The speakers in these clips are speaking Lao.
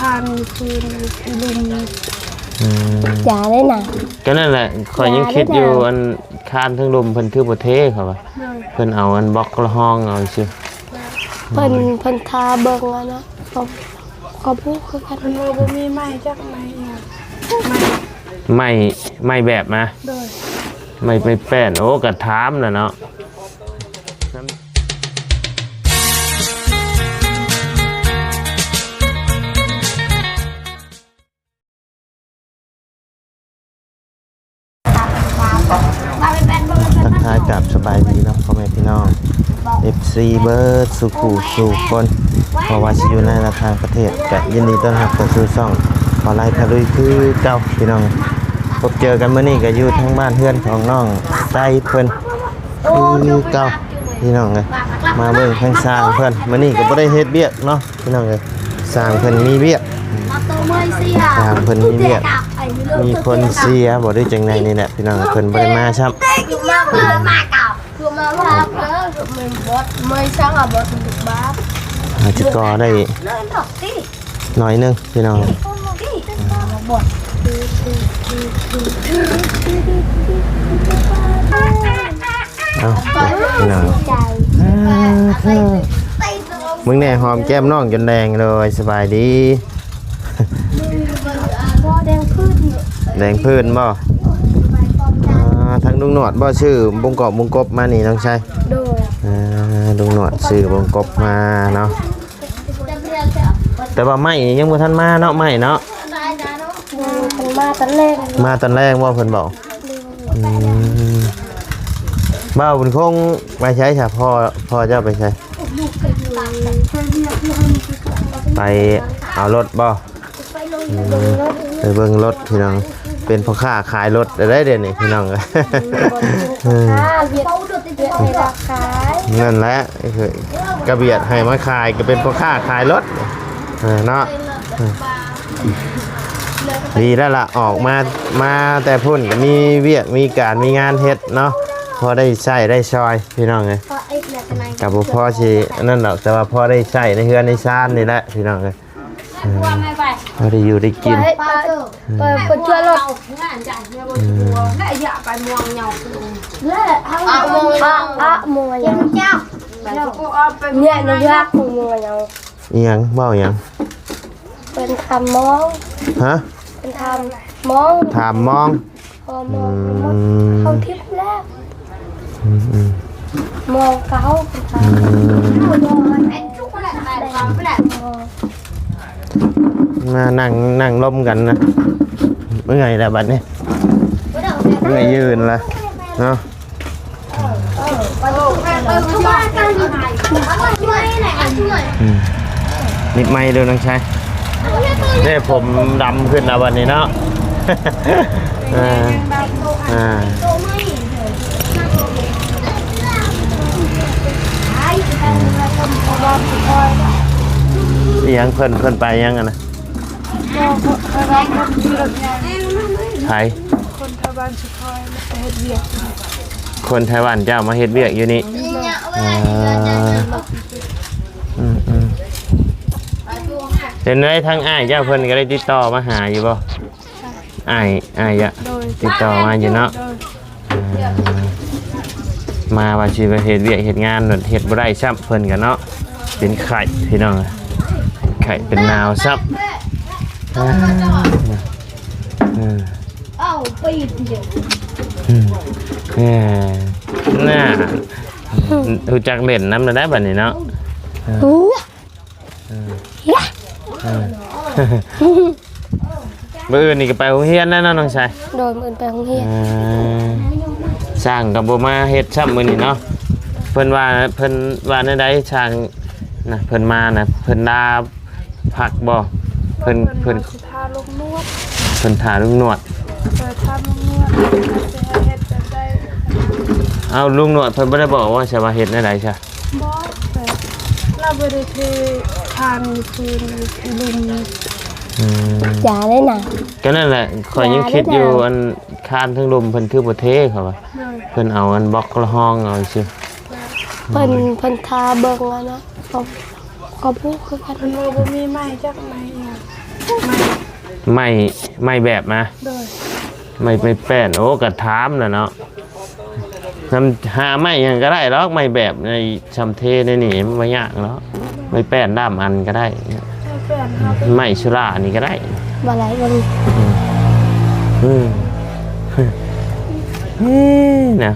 ອັນຄືລຸມ ອືມ ຢ່າໄດ້ນະ ກໍນັ້ນແຫຼະ ຂ້ອຍຍັງຄິດຢູ່ ຢ່າໄດ້ນະ ອັນຄານເທິງລຸ່ມເພິ່ນຄືບໍ່ເທ ເຂົາວ່າ ໂດຍ ເພິ່ນເອົາອັນບລັອກລະຮອງເອົາຊື່ ເພິ່ນ ເພິ່ນທາເບິ່ງຫັ້ນນະ ເຂົາ ເຂົາບໍ່ຄືກັນ ເພິ່ນວ່າບໍ່ມີໄມ້ຈັກໄມ້ຫຍັງ ໄມ້ ໄມ້ ໄມ້ແບບມາ ໂດຍ ໄມ້ ໄມ້ແປ້ນ ໂອ້ ກໍຖາມແຫຼະເນາະ. ທັກທາຍກັບສະບາຍດີເນາະ ພໍ່ແມ່ພີ່ນ້ອງ ເອັຟຊີ ເບິດສູ່ຄູ່ສູ່ຄົນ ບໍ່ວ່າຊິຢູ່ໃນ ແລະ ຕ່າງປະເທດ ກະຍິນດີຕ້ອນຮັບເຂົ້າສູ່ຊ່ອງ ບໍ່ໄລພາລຸຍ ຄືເກົ່າພີ່ນ້ອງ. ພົບເຈີກັນມື້ນີ້ກະຢູ່ທາງບ້ານເຮືອນຂອງນ້ອງໄຊເພິ່ນ ຄືເກົ່າພີ່ນ້ອງເອີຍ ມາເບິ່ງທາງຊ່າງເພິ່ນ ມື້ນີ້ກໍບໍ່ໄດ້ເຮັດວຽກເນາະ ພີ່ນ້ອງເອີຍ ຊ່າງເພິ່ນມີວຽກ ຊ່າງເພິ່ນມີວຽກ ມີຜົນເສຍບໍ່ ຫຼືຈັ່ງໃດນີ້ແຫຼະ ພີ່ນ້ອງ ເພິ່ນບໍ່ໄດ້ມາຊ້ຳ ອາດຈະກໍໄດ້ໜ້ອຍໜຶ່ງ ພີ່ນ້ອງ. ເອົ້າ ພີ່ນ້ອງ ເບິ່ງແດ່ ຫອມແກ້ມນ້ອງຈົນແດງເລີຍ ສະບາຍດີ ບໍ່ ແດງພື້ນ ແດງພື້ນບໍ່? ອ່າ ທາງລຸງໜວດບໍ່ ຊື້ບົງກອກບົງກົບມານີ້ ນ້ອງຊາຍ? ໂດຍ ອ່າ ລຸງໜວດຊື້ບົງກົບມາເນາະ. ແຕ່ວ່າໄມ້ຍັງບໍ່ທັນມາເນາະ ໄມ້ເນາະ ເພິ່ນມາຕອນແລງ ມາຕອນແລງບໍ່ ເພິ່ນບອກ? ອືມ ບ່າວບຸນຄົງໄປໃສຊະ? ພໍ່ ພໍ່ເຈົ້າໄປໃສ? ໄປເອົາລົດບໍ່? ອືມ ໄປເບິ່ງລົດພີ່ນ້ອງ ເປັນພໍ່ຄ້າຂາຍລົດໄດ້ດຽວນີ້ພີ່ນ້ອງ ເອີ ເຮັດ ເຮັດແຕ່ວ່າຂາຍ ນັ້ນແຫຼະ ກະບຽດໃຫ້ມາຂາຍ ກະເປັນພໍ່ຄ້າຂາຍລົດ ເອີ ເນາະ ເອີ ດີແລ້ວລະ ອອກມາ ມາແຕ່ພຸ້ນກະມີວຽກມີການມີງານເຮັດເນາະ ພໍໄດ້ໃຊ້ໄດ້ຊອຍພີ່ນ້ອງເອີຍ ກະບໍ່ພໍຊິອັນນັ້ນດອກ ແຕ່ວ່າພໍໄດ້ໃຊ້ໃນເຮືອນໃນຊານນີ້ແຫຼະພີ່ນ້ອງເອີຍ. ພໍໄດ້ຢູ່ໄດ້ກິນ ເປີດ ເປີດ ເປີດ ເປີດທົ່ວໂລກ ອືມ ອີ່ຫຍັງ ເວົ້າຫຍັງ? ເພິ່ນຖາມມອງ ຮະ? ເພິ່ນຖາມມອງ ຖາມມອງ ພໍມອງ ອືມ ເຮົາທິບແລ້ວ ອືມໆ ມອງເຂົາ ອືມ ມານັ່ງ ນັ່ງລົມກັນນະ ເມື່ອຍແລ້ວບັດນີ້ ເມື່ອຍຢືນລະເນາະ. ອືມ ນິບໄມ້ເດີນ້ອງຊາຍ ເດ້ ຜົມດຳຂຶ້ນລະບັດນີ້ເນາະ ເອີ ອ່າ ອີ່ຫຍັງ ເພິ່ນ ເພິ່ນໄປຫຍັງຫັ້ນນະ? ໃຜ? ຄົນໄທບ້ານເຈົ້າມາເຮັດວຽກຢູ່ນີ້ ອ່າ ອືມໆ ເປັນໄດ ທາງອ້າຍເຈົ້າເພິ່ນກະໄດ້ຕິດຕໍ່ມາຫາຢູ່ບໍ່? ອ້າຍ ອ້າຍ ຕິດຕໍ່ມາຢູ່ເນາະ ອ່າ ມາວ່າຊິໄປເຮັດວຽກເຮັດງານ ເຮັດບໍ່ໄດ້ຊ້ຳ ເພິ່ນກະເນາະ ເປັນໄຂ້ພີ່ນ້ອງ ເປັນໄຂ້ເປັນໜາວຊ້ຳ ອ່າ ເອີ ເອົາໄປ ອືມ ແໝ່ ໜ້າ ຮູ້ຈັກເລ່ນນຳແລ້ວໄດ໋ບັດນີ້ເນາະ ເອີ ເອີ ເອີ ມື້ອື່ນນີ້ກະໄປໂຮງຮຽນແລ້ວເນາະນ້ອງຊາຍ? ໂດຍ ມື້ອື່ນໄປໂຮງຮຽນ ເອີ ຊ່າງກະບໍ່ມາເຮັດຊ້ຳມື້ນີ້ເນາະ ເພິ່ນວ່າ ເພິ່ນວ່າແນວໃດຊ່າງນະ ເພິ່ນມານະ ເພິ່ນລາ ພັກບໍ່? ເພິ່ນ ເພິ່ນ ເພິ່ນວ່າຊິທາລຸງໜວດ ເພິ່ນທາລຸງໜວດ ເອີ ທາລຸງໜວດ ຊິໃຫ້ເຮັດແບບໃດ? ເອົ້າ ລຸງໜວດເພິ່ນບໍ່ໄດ້ບອກວ່າຊິວ່າເຮັດແນວໃດຊະ? ບໍ່ ແບບລາວບໍ່ໄດ້ເທຄານພື້ນລຸ່ມ ອືມ ຢ່າໄດ້ນະ ກະນັ້ນແຫຼະ ຂ້ອຍຍັງຄິດຢູ່ ຢ່າໄດ້ນະ ອັນຄານເທິງລຸ່ມເພິ່ນຄືບໍ່ເທ ເຂົາວ່າ ໂດຍ ເພິ່ນເອົາອັນບລັອກລະຮອງເອົາຊື່ ເພິ່ນ ເພິ່ນທາເບິ່ງຫັ້ນນະ ເຂົາ ເຂົາບໍ່ຄືກັນ ເພິ່ນວ່າບໍ່ມີໄມ້ຈັກໄມ້ຫຍັງ ໄມ້ ໄມ້ແບບນະ ໂດຍ ໄມ້ ໄມ້ແປ້ນ. ໂອ້ ກະຖາມແຫຼະເນາະ ນຳຫາໄມ້ຫຍັງກະໄດ້ດອກ ໄມ້ແບບໃນຊຳເທໃນນີ້ ມັນບໍ່ຍາກເນາະ ໄມ້ແປ້ນດ້າມອັນກະໄດ້ ໄມ້ແປ້ນເຮົາ ໄມ້ສຸລານີ້ກະໄດ້ ບໍ່ໄດ້ ບໍ່ມີ ອືມ ເອີ ນະ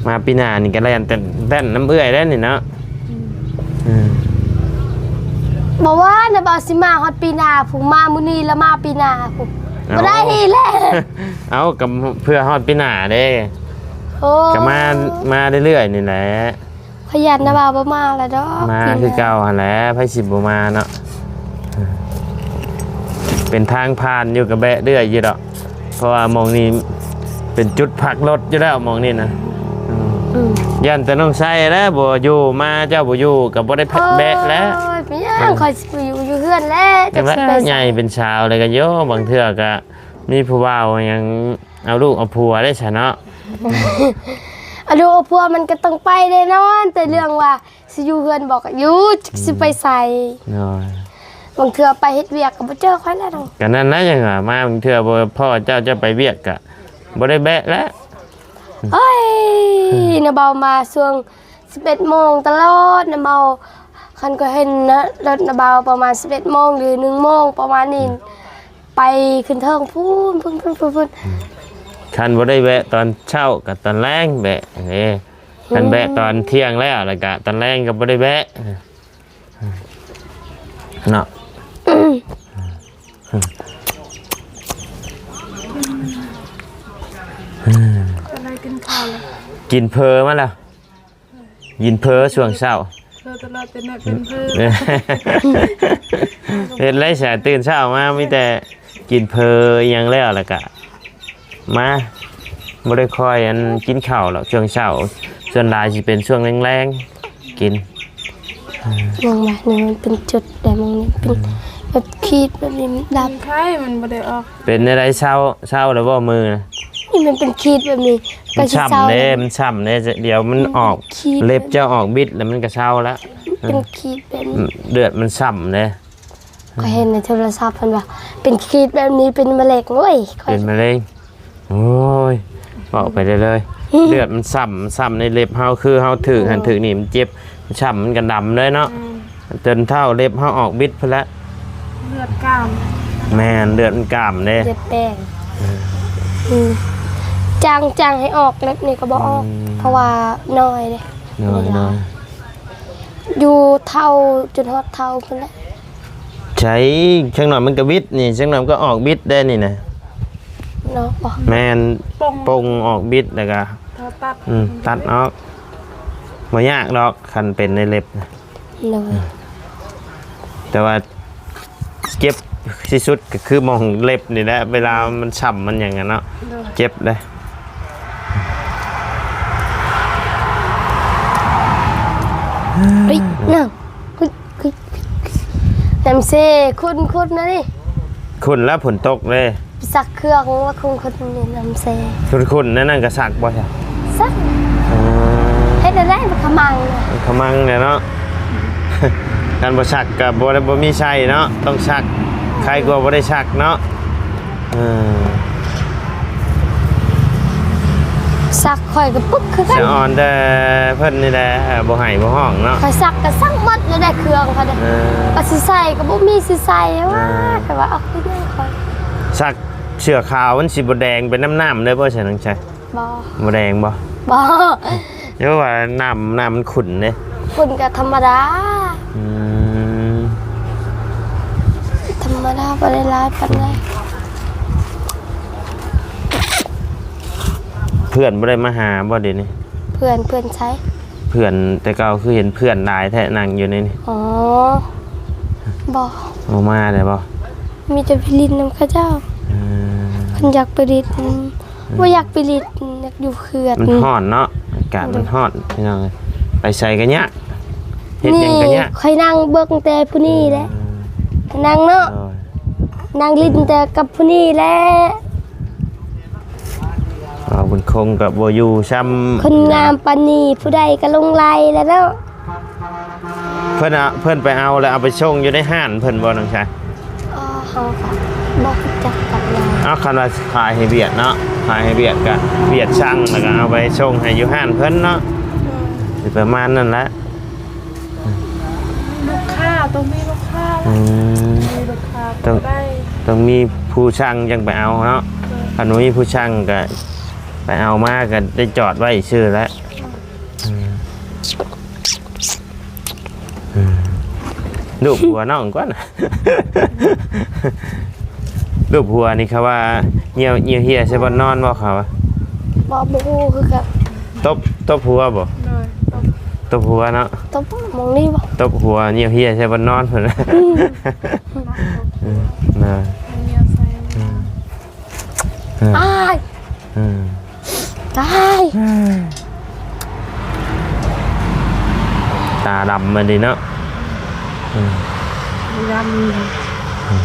ມາປີໜ້ານີ້ກະແລ່ນແຕ່ນນຳເອື້ອຍແລ້ວນີ້ເນາະ. ອືມ ອືມ ບໍ່ວ່ານະ ບ່າວຊິມາຮອດປີໜ້າພຸ້ນ ມາມື້ນີ້ລະມາປີໜ້າພຸ້ນ ເອົ້າ ບໍ່ໄດ້ແລ້ວ ເອົ້າ ກະເພື່ອຮອດປີໜ້າເດ້ ໂອ້ ກະມາ ມາເລື້ອຍໆນີ້ແຫຼະ ຂ້ອຍຢ້ານນະບ່າວບໍ່ມາລະດອກ ມາຄືເກົ່າຫັ້ນແຫຼະ ໃຜຊິບໍ່ມາເນາະ ເປັນທາງຜ່ານຢູ່ ກະແວະເລື້ອຍຢູ່ດອກ ເພາະວ່າໝ່ອງນີ້ເປັນຈຸດພັກລົດຢູ່ແລ້ວ ໝ່ອງນີ້ນະ ອືມ ອືມ ຢ້ານແຕ່ນ້ອງໄຊແຫຼະບໍ່ຢູ່ ມາເຈົ້າບໍ່ຢູ່ກະບໍ່ໄດ້ ເອີ ແວະແຫຼະ ໂອ້ຍ ເປັນຫຍັງ ອືມ ຂ້ອຍຊິໄປຢູ່ ຢູ່ເຮືອນແຫຼະ ຈັກຊິໄປໃສ ໃຫຍ່ເປັນສາວແລ້ວກະໂຍ ບາງເທື່ອກະມີຜູ້ບ່າວຫຍັງ ເອົາລູກເອົາຜົວໄດ້ຊະເນາະ ເອົາລູກເອົາຜົວມັນກະຕ້ອງໄປແນ່ນອນ ແຕ່ເລື່ອງວ່າຊິຢູ່ເຮືອນບໍ່ກະຢູ່ ຈັກຊິໄປໃສ ໂດຍ ບາງເທື່ອໄປເຮັດວຽກກະບໍ່ເຈີຂ້ອຍແລ້ວດອກ ກະນັ້ນນະ ຫຍັງວ່າມາບາງເທື່ອບໍ່ພໍ້ເຈົ້າ ເຈົ້າໄປວຽກກະບໍ່ໄດ້ແວະແລ້ວ ໂອ້ຍ ອືມ ນະບ່າວມາຊ່ວງສິບເອັດໂມງຕະຫຼອດ ນະບ່າວ ຄັນຂ້ອຍເຫັນນະ ລົດນະບ່າວປະມານສິບເອັດໂມງ ຫຼື ໜຶ່ງໂມງປະມານນີ້ ອືມ ໄປຂຶ້ນເທິງພຸ້ນ ພຸ້ນ ພຸ້ນ ພຸ້ນ ອືມ ຄັນບໍ່ໄດ້ແວະຕອນເຊົ້າກະຕອນແລງແວະເດ້ ຄັນແວະຕອນທ່ຽງແລ້ວ ແລ້ວກະຕອນແລງກະບໍ່ໄດ້ແວະເນາະ ອືມ ອືມ ອືມ ກິນເຝີມາແລ້ວ ກິນເຝີຊ່ວງເຊົ້າ ເຜີຕະຫຼອດ ແຕ່ນ້ອຍເປັນເຜີ ເຮັດໄດ້ຊະ ຕື່ນເຊົ້າມາມີແຕ່ກິນເຝີອີ່ຫຍັງແລ້ວ ແລ້ວກະມາ ບໍ່ໄດ້ຄ່ອຍອັນກິນເຂົ້າດອກຊ່ວງເຊົ້າ ສ່ວນຫຼາຍຊິເປັນຊ່ວງແລງໆ ກິນ ເບິ່ງວ່ານີ້ມັນເປັນຈຸດແດງ ມັນເປັນ ອືມ ແບບຂີດແບບນີ້ ມັນດັບ ໄຂ້ມັນບໍ່ໄດ້ອອກ ເປັນແນວໃດ ເຊົາ ເຊົາແລ້ວບໍ່ມືນະ? ນີ້ມັນເປັນຂີດແບບນີ້ ມັນຊ້ຳເດ້ ມັນຊ້ຳເດ້ ດຽວມັນອອກ ເລັບເຈົ້າອອກບິດແລ້ວມັນກະເຊົາລະ ເປັນຂີດແບບນີ້ ເລືອດມັນຊ້ຳເດ້ ຂ້ອຍເຫັນໃນໂທລະສັບເພິ່ນວ່າ ເປັນຂີດແບບນີ້ເປັນມະເຮັງ ໂອ້ຍ ເປັນມະເຮັງ ໂອ້ຍ ເວົ້າໄປເລີຍໆ ເລືອດມັນຊ້ຳ ຊ້ຳໃນເລັບເຮົາ ຄືເຮົາຖືກຫັ້ນຖືກນີ້ມັນເຈັບ ມັນຊ້ຳ ມັນກະດຳເລີຍເນາະ ອືມ ຈົນເທົ່າເລັບເຮົາອອກບິດພຸ້ນແຫຼະ ເລືອດກ້າມ ແມ່ນ ເລືອດມັນກ້າມເດ້ ເລືອດແປ້ງ ເອີ ອືມ ຈ້າງ ຈ້າງໃຫ້ອອກເລັບນີ້ກະບໍ່ອອກ ອືມ ເພາະວ່ານ້ອຍເດ້ ນ້ອຍ ນ້ອຍ ຢູ່ເຖົ້າ ຈົນຮອດເຖົ້າພຸ້ນແຫຼະ ໃຊ່ ຈັກໜ້ອຍມັນກະບິດນີ້ ຈັກໜ້ອຍມັນກະອອກບິດໄດ້ນີ້ນະ ເນາະ ແມ່ນ ປົງ ປົງອອກບິດ ແລ້ວກະ ເທົ່າຕັດ ອືມ ຕັດອອກ ບໍ່ຍາກດອກ ຄັນເປັນໃນເລັບນະ ໂດຍ ແຕ່ວ່າເຈັບທີ່ສຸດກະຄືໝ່ອງເລັບນີ້ແຫຼະ ເວລາມັນຊ້ຳມັນຫຍັງຫັ້ນເນາະ ໂດຍ ເຈັບເດ້ ເອີຍ ນາງ ຄຸນ ຄຸນ ນ້ຳເຊ ຄຸນໆ ນະນີ້ ຂຸ້ນແລ້ວຝົນຕົກເດ້ ໄປຊັກເຄື່ອງວ່າຄຸນໆ ນີ້ນ້ຳເຊ ຂຸ້ນໆ ນັ້ນ ນັ້ນກະຊັກບໍ່ຊະ? ຊັກ ເອີ ເຮັດແນວໃດມັນຂະມັງ ມັນຂະມັງແຫຼະເນາະ ຄັນບໍ່ຊັກກະບໍ່ໄດ້ ບໍ່ມີໃຊ້ເນາະ ຕ້ອງຊັກ ໄຄກວ່າບໍ່ໄດ້ຊັກເນາະ ເອີ ຊັກຂ້ອຍກະປຶກຄືກັນ ສະອອນແຕ່ເພິ່ນນີ້ແຫຼະ ບໍ່ໄຫ້ບໍ່ຮ້ອງເນາະ ຂ້ອຍຊັກກະຊັກໝົດແລ້ວໄດ໋ເຄື່ອງຂ້ອຍເດ້ ເອີ ກະຊິໃສ່ກະບໍ່ມີຊິໃສ່ວ່າ ເອີ ຂ້ອຍວ່າເອົາຄືຫຍັງຂ້ອຍ ຊັກເສື້ອຂາວມັນຊິບໍ່ແດງເປັນນ້ຳໆ ເດີບໍ່ຊັ້ນ ນ້ອງໄຊ? ບໍ່ ບໍ່ແດງບໍ່? ບໍ່ ເພາະວ່ານ້ຳ ນ້ຳມັນຂຸ້ນເດ້ ຂຸ້ນກະທຳມະດາ ອືມ ທຳມະດາ ບໍ່ໄດ້ຫຼາຍປານໃດ ເພື່ອນບໍ່ໄດ້ມາຫາບໍ່ດຽວນີ້? ເພື່ອນ ເພື່ອນໃສ? ເພື່ອນແຕ່ເກົ່າຄືເຫັນເພື່ອນຫຼາຍແທ້ນັ່ງຢູ່ໃນນີ້ ອໍ ບໍ່ ບໍ່ມາແລ້ວບໍ່? ມີແຕ່ໄປຫຼິ້ນນຳເຂົາເຈົ້າ ເອີ ຄັນຢາກໄປຫຼິ້ນ ອືມ ບໍ່ຢາກໄປຫຼິ້ນ ຢາກຢູ່ເຮືອນ ມັນຮ້ອນເນາະ ອາກາດມັນຮ້ອນ ໂດຍ ພີ່ນ້ອງເອີຍ ໄປໃສກະຍາກ ເຮັດຫຍັງກະຍາກ ຂ້ອຍນັ່ງເບິ່ງແຕ່ຜູ້ນີ້ແຫຼະ ອືມ ນັ່ງເນາະ ໂດຍ ນັ່ງຫຼິ້ນແຕ່ກັບຜູ້ນີ້ແຫຼະ ເອົາບຸນຄົງກະບໍ່ຢູ່ຊ້ຳ ຄົນງາມປານນີ້ຜູ້ໃດກະຫຼົງໄຫຼແລ້ວເນາະ ເພິ່ນເອົາ ເພິ່ນໄປເອົາແລ້ວເອົາໄປສົ່ງຢູ່ໃນຮ້ານເພິ່ນບໍ່ ນ້ອງຊາຍ? ເຂົາກະບໍ່ຮູ້ຈັກກັບລາວ. ເອົາ ຄັນວ່າຂາຍໃຫ້ວຽດເນາະ ຂາຍໃຫ້ວຽດກະວຽດສັ່ງ ແລ້ວກະເອົາໄປສົ່ງໃຫ້ຢູ່ຮ້ານເພິ່ນເນາະ. ອືມ ຊິປະມານນັ້ນແຫຼະ. ລູກຄ້າ ຕ້ອງມີລູກຄ້າ. ອືມ ມີລູກຄ້າ ຕ້ອງ ຕ້ອງມີຜູ້ສັ່ງຈັ່ງໄປເອົາເນາະ. ເອີ ຄັນບໍ່ມີຜູ້ສັ່ງກະໄປເອົາມາກະໄດ້ຈອດໄວ້ຊື່ແຫຼະ. ອືມ ອືມ ລູບຫົວນ້ອງກ່ອນ. ລູບຫົວນີ້ເຂົາວ່າຍ່ຽວ ຍ່ຽວເຮ່ຍໃສ່ບ່ອນນອນບໍ່ເຂົາວ່າ? ບໍ່ ບໍ່ຮູ້ຄືກັນ. ຕົບ ຕົບຫົວບໍ່? ໂດຍ ຕົບ ຕົບຫົວເນາະ. ຕົບໝ່ອງນີ້ບໍ່? ຕົບຫົວຍ່ຽວເຮ່ຍໃສ່ບ່ອນນອນພຸ້ນ. ອືມ ອືມ ນະ ຍ່ຽວໃສ່. ອືມ ເອີ ອ້າຍ ເອີ ຕາຍ ຕາດຳມາດີເນາະ. ອືມ ດຳ ອືມ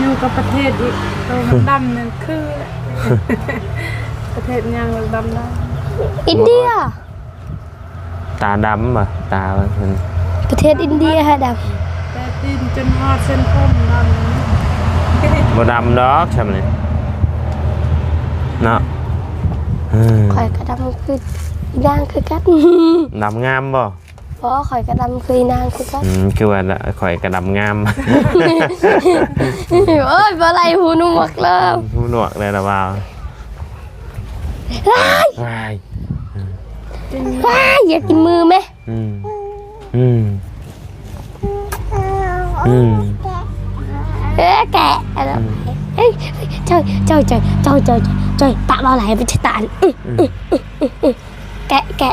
ຢູ່ກັບປະເທດອີກ ໂຕມັນດຳນັ້ນຄືແຫຼະ. ປະເທດຫຍັງມັນດຳໄດ້? ອິນເດຍ. ຕາດຳບໍ່? ຕາວ່າເພິ່ນ ປະເທດອິນເດຍຫາດຳ. ແຕ່ຕີນຈົນຮອດເສັ້ນຜົມດຳ. ບໍ່ດຳດອກຊ່ຳນີ້ເນາະ. ເອີ ຂ້ອຍກະດຳຄືນາງຄືກັນ. ດຳງາມບໍ່? ບໍ່ ຂ້ອຍກະດຳຄືນາງຄືກັນ. ອືມ ຄືວ່າຂ້ອຍກະດຳງາມ. ໂອ້ຍ ບໍ່ໄດ້ຫູໜວກແລ້ວ ຫູໜວກແລ້ວລະວ່າ. ວ້າຍ ວ້າຍ ວ້າຍ ຢາກກິນມືແມ. ອືມ ອືມ ອືມ ເອີ ແກະ ອືມ ເອີຍ ເຈົ້າ ເຈົ້າ ເຈົ້າ ເຈົ້າ ປະເວົ້າຫຼາຍ ມັນຈະຕາຍ. ອືມ ອືມ ແກະ ແກະ.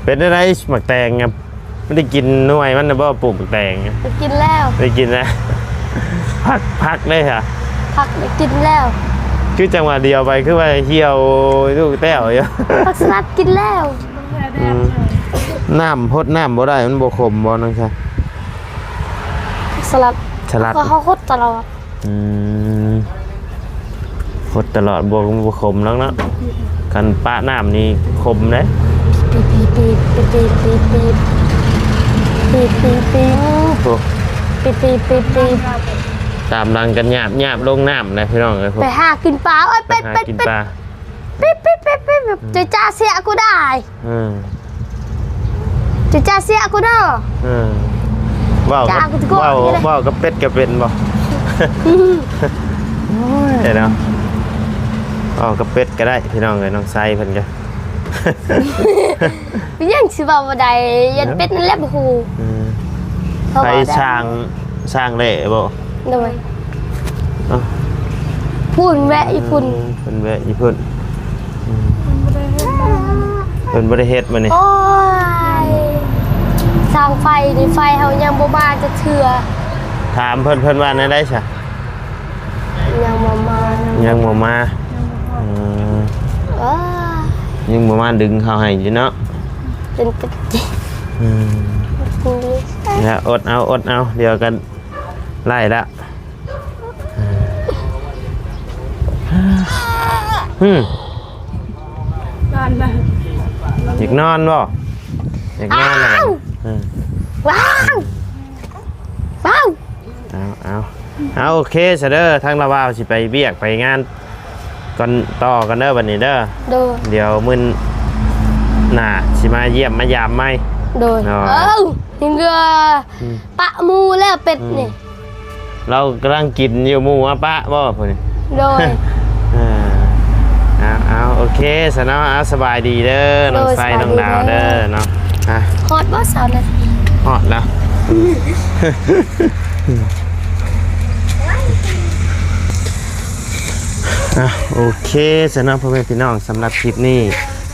ເປັນຈັ່ງໃດໝາກແຕງ? ມັນໄດ້ກິນໜ່ວຍມັນນະບໍ່? ປູກໝາກແຕງ ໄດ້ກິນແລ້ວ ໄດ້ກິນແລ້ວ. ຜັກ ຜັກເດ້ຫະ? ຜັກໄດ້ກິນແລ້ວ. ຄືຈັງຫວະດຽວໄປ ຄືວ່າຫ່ຽວລູກແຕ້ວຢູ່. ຜັກສະຫຼັດກິນແລ້ວ. ອືມ ນ້ຳ ຫົດນ້ຳບໍ່ໄດ້ ມັນບໍ່ຂົມບໍ່ ນ້ອງຊາຍ? ສະຫຼັດ ສະຫຼັດ ເຮົາຫົດຕະຫຼອດ. ອືມ ຫົດຕະຫຼອດ ບໍ່ ບໍ່ຂົມດອກເນາະ. ຄັນປະນ້ຳນີ້ຂົມເດ້. ປີດໆໆ ໂອ້ ຕາມຫຼັງກັນຍາບໆລົງນ້ຳແຫຼະພີ່ນ້ອງເອີຍ. ໄປຫາກິນປາ ໂອ້ຍ ໄປ ໄປຫາກິນປາ. ປິດໆໆໆ ອືມ ຈຸຈາເສຍກູໄດ້. ເອີ ຈຸຈາເສຍກູເດີ. ເອີ ເວົ້າກັບ ເວົ້າ ເວົ້າກັບເປັດກະເປັນບໍ່? ໂອ້ຍເນາະ ເວົ້າກັບເປັດກະໄດ້ພີ່ນ້ອງເອີຍ. ນ້ອງໄຊເພິ່ນກະ ເປັນຫຍັງຊິເວົ້າບໍ່ໄດ້? ຢ້ານເປັດນັ້ນແຫຼະບໍ່ຮູ້. ເອີ ໃຜສ້າງ ສ້າງແຫຼະບໍ່? ໂດຍ ເອົ້າ ພຸ້ນແວະອີ່ພຸ້ນ. ເອີ ເພິ່ນແວະອີ່ພຸ້ນ. ອືມ ເພິ່ນບໍ່ໄດ້ເຮັດມື້ນີ້. ໂອ້ຍ ຊ່າງໄຟນີ້ ໄຟເຮົາຍັງບໍ່ມາຈັກເທື່ອ. ຖາມເພິ່ນ ເພິ່ນວ່າແນວໃດຊະ? ຍັງບໍ່ມາ ຍັງບໍ່ມາ. ອືມ ເອີ ຍັງບໍ່ມາດຶງເຂົ້າໃຫ້ຢູ່ເນາະ. ເປັນ ອືມ ອືມ ແລ້ວ ອົດເອົາ ອົດເອົາ ດຽວກັນໄລ່ລະ. ອືມ ນອນລະ ຢາກນອນບໍ່? ຢາກນອນລະ. ອືມ ວ້າວ ວ້າວ. ເອົາ ເອົາ ເອົາ ໂອເຄຊະເດີ ທາງລາວາວຊິໄປວຽກໄປງານກ່ອນ ຕໍ່ກັນເດີບັດນີ້ເດີ. ໂດຍ ດຽວມື້ໜ້າຊິມາຢ້ຽມມາຢາມໃໝ່. ໂດຍ ໂດຍ ເອີ ຍັງເຫຼືອ ອືມ ປະໝູ່ແລ້ວເປັດນີ້. ອືມ ລາວກຳລັງກິນຢູ່ ໝູ່ມາປະບໍ່ຜູ້ນີ້? ໂດຍ ເອີ ເອົາ ເອົາ ໂອເຄຊະເນາະ. ເອົາ ສະບາຍດີເດີ ໂດຍ ນ້ອງໄຊ ສະບາຍດີ ນ້ອງດາວເດີ ເດີເນາະ. ອ່ະ ຮອດບໍ່ ຊາວນາທີ? ຮອດແລ້ວ. ອ່ະ ໂອເຄຊະເນາະ ພໍ່ແມ່ພີ່ນ້ອງ ສຳລັບຄລິບນີ້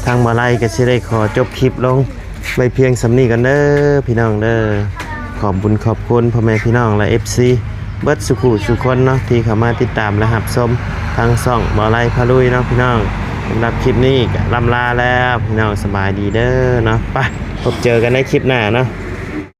ທາງບ່າວໄລກະຊິໄດ້ຂໍຈົບຄລິບລົງ ໄວ້ພຽງສ່ຳນີ້ກ່ອນເດີພີ່ນ້ອງເດີ. ຂອບບຸນຂອບຄຸນພໍ່ແມ່ພີ່ນ້ອງ ແລະ ເອັຟຊີ ເບິດສູ່ຜູ້ສູ່ຄົນເນາະ ທີ່ເຂົ້າມາຕິດຕາມ ແລະ ຮັບຊົມທາງຊ່ອງບ່າວໄລພາລຸຍເນາະພີ່ນ້ອງ. ສຳລັບຄລິບນີ້ກະລ່ຳລາແລ້ວພີ່ນ້ອງ ສະບາຍດີເດີເນາະ. ໄປ ພົບເຈີກັນໃນຄລິບໜ້າເນາະ.